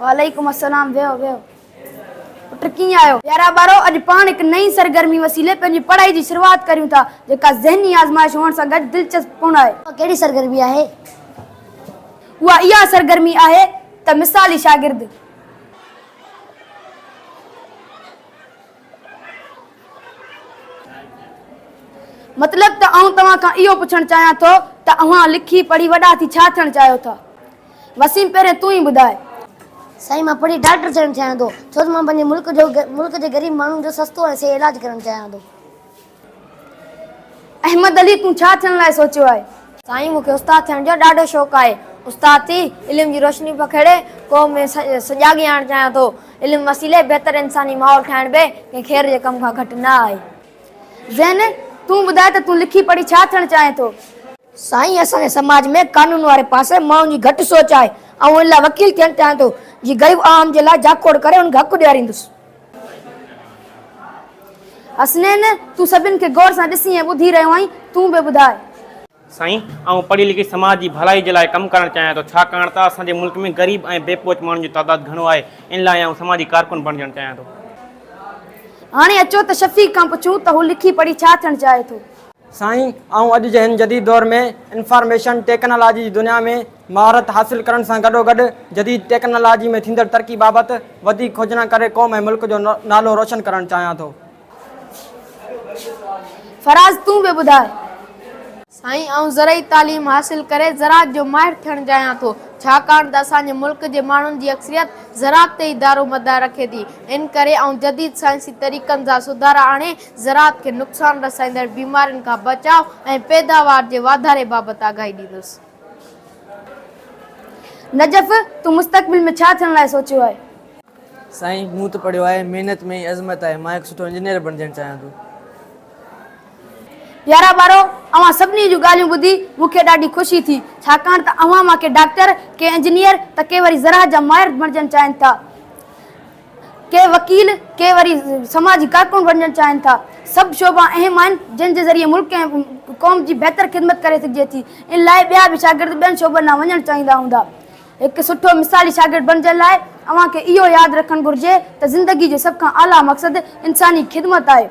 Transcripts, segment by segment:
وعليڪم السلام ويهو ويهو. پٽ ڪيئن آهيو؟ پيارا ٻارو اڄ پاڻ هڪ نئين سرگرمي وسيلي پنهنجي پڙهائي جي شروعات ڪريون ٿا جيڪا ذهني آزمائش هئڻ سان گڏ دلچسپ پڻ آهي. اها ڪهڙي سرگرمي آهي؟ اها اها سرگرمي آهي ته مثالي شاگرد. مطلب ته آئون توهان کان اهو پڇڻ چاهيان ٿو ته اوهان لکي پڙهي وڏا ٿي ڇا ٿيڻ چاهيو ٿا؟ وسيم پهرين تون ئي ٻڌاء. سائين مان پڙهي ڊاڪٽر ٿيڻ چاهيان ٿو ڇو ته مان پنهنجي ملڪ جو ملڪ جي غريب ماڻهن جو سستو ۽ صحيح علاج ڪرڻ چاهيان ٿو. احمد علي تون ڇا ٿيڻ لاء سوچيو آهي؟ سائين مون کي استاد ٿيڻ جو ڏاڍو شوق آهي. استاد ٿي علم جي روشني پکيڙي قوم ۾ سجاڳي آڻڻ چاهيان ٿو. علم وسيلي بهتر انساني ماحول ٺاهڻ به ڪنهن خير جي ڪم کان گهٽ نه آهي. زين تون ٻڌاء ته تون لکي پڙهي ڇا ٿيڻ چاهين ٿو؟ سائين اسان جي سماج ۾ قانون واري پاسي ماڻهن جي گهٽ سوچ آهي، آئون ان لاء وڪيل ٿيڻ چاهيان ٿو، جي غريب عوام جي لاء جاکوڙ ڪري انهن کي حق ڏياريندس. حسنين، تون سڀن کي غور سان ڏسي ۽ ٻڌي رهيو آهين، تون به ٻڌاء. سائين، آئون پڙهي لکي سماج جي ڀلائي جي لاء ڪم ڪرڻ چاهيان ٿو، ڇاڪاڻ ته اسان جي ملڪ ۾ غريب ۽ بي پهچ ماڻهن جو تعداد گهڻو آهي، ان لاء آئون سماجي ڪارڪن بڻجڻ چاهيان ٿو. هاڻي اچو ته شفيق کان پڇون ته هو لکي پڙهي ڇا ٿيڻ چاهي ٿو. سائين آئون اڄ جي هن جديد دور ۾ انفارميشن ٽيڪنالاجي جي دنيا ۾ مهارت حاصل ڪرڻ سان گڏوگڏ جديد ٽيڪنالاجي ۾ ٿيندڙ ترقي بابت وڌيڪ کوجنا ڪري قوم ۽ ملڪ جو نالو روشن ڪرڻ چاهيان ٿو. فراز تون به ٻڌاء. سائين آئون زرعي تعليم حاصل ڪري زراعت جو ماهر ٿيڻ چاهيان ٿو ڇاڪاڻ ته اسان جي ملڪ جي ماڻهن جي اڪثريت زراعت تي ئي دارومدار رکي ٿي ان ڪري آئون جديد سائنسي طريقن سان سڌارا آڻي زراعت کي نقصان رسائيندڙ بيمارين کان بچاء ۽ پيداوار جي واڌاري بابت آگاهي ڏيندس. نجف، تون مستقبل ۾ ڇا ٿيڻ لاء سوچيو آهي؟ سائين، مون ته پڙهيو آهي، محنت ۾ ئي عظمت آهي، مان هڪ سٺو انجنيئر بڻجڻ چاهيان ٿو. پيارا ٻارو، اوهان سڀني جون ڳالهيون ٻڌي مون کي ڏاڍي خوشي ٿي، ڇاڪاڻ ته اوهان مان ڪي ڊاڪٽر، ڪي انجنيئر ته ڪي وري زراعت جا ماهر بڻجڻ چاهين ٿا. ڪي وڪيل، ڪي وري سماجي ڪارڪن بڻجڻ چاهين ٿا. سڀ شعبا اهم آهن، جن جي ذريعي ملڪ ۽ قوم جي بهتر خدمت ڪري سگهجي ٿي. ان لاء ٻيا به شاگرد ٻين شعبن ڏانهن وڃڻ چاهيندا هوندا. هڪ سٺو مثالي شاگرد بڻجڻ لاء اوهان کي اهو ياد رکڻ گهرجي ته زندگي جو سڀ کان اعليٰ مقصد انساني خدمت آهي.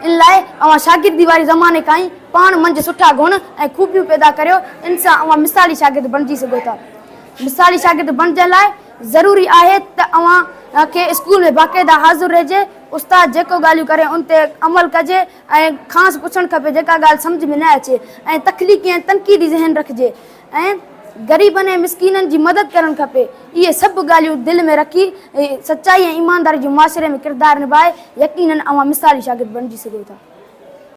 ان لاء اوهان شاگردي واري زماني کان ئي پاڻ منجهه سٺا گڻ ۽ خوبيون پيدا ڪريو، ان سان اوهان مثالي شاگرد بڻجي سگهو ٿا. مثالي شاگرد بڻجڻ لاء ضروري آهي ته اوهان کي اسڪول ۾ باقاعده حاضر رهجي، استاد جيڪو ڳالهيون ڪري ان تي عمل ڪجي ۽ کانئس پڇڻ کپي جيڪا ڳالهه سمجهه ۾ نه اچي ۽ تخليقي ۽ تنقيدي ذهن رکجي ۽ غريبن ۽ مسڪينن جي مدد ڪرڻ کپي. اهي سڀ ڳالهيون دل ۾ رکي سچائي ۽ ايمانداري جو معاشري ۾ ڪردار نڀائي يقينن اوهان مثالي شاگرد بڻجي سگهو ٿا.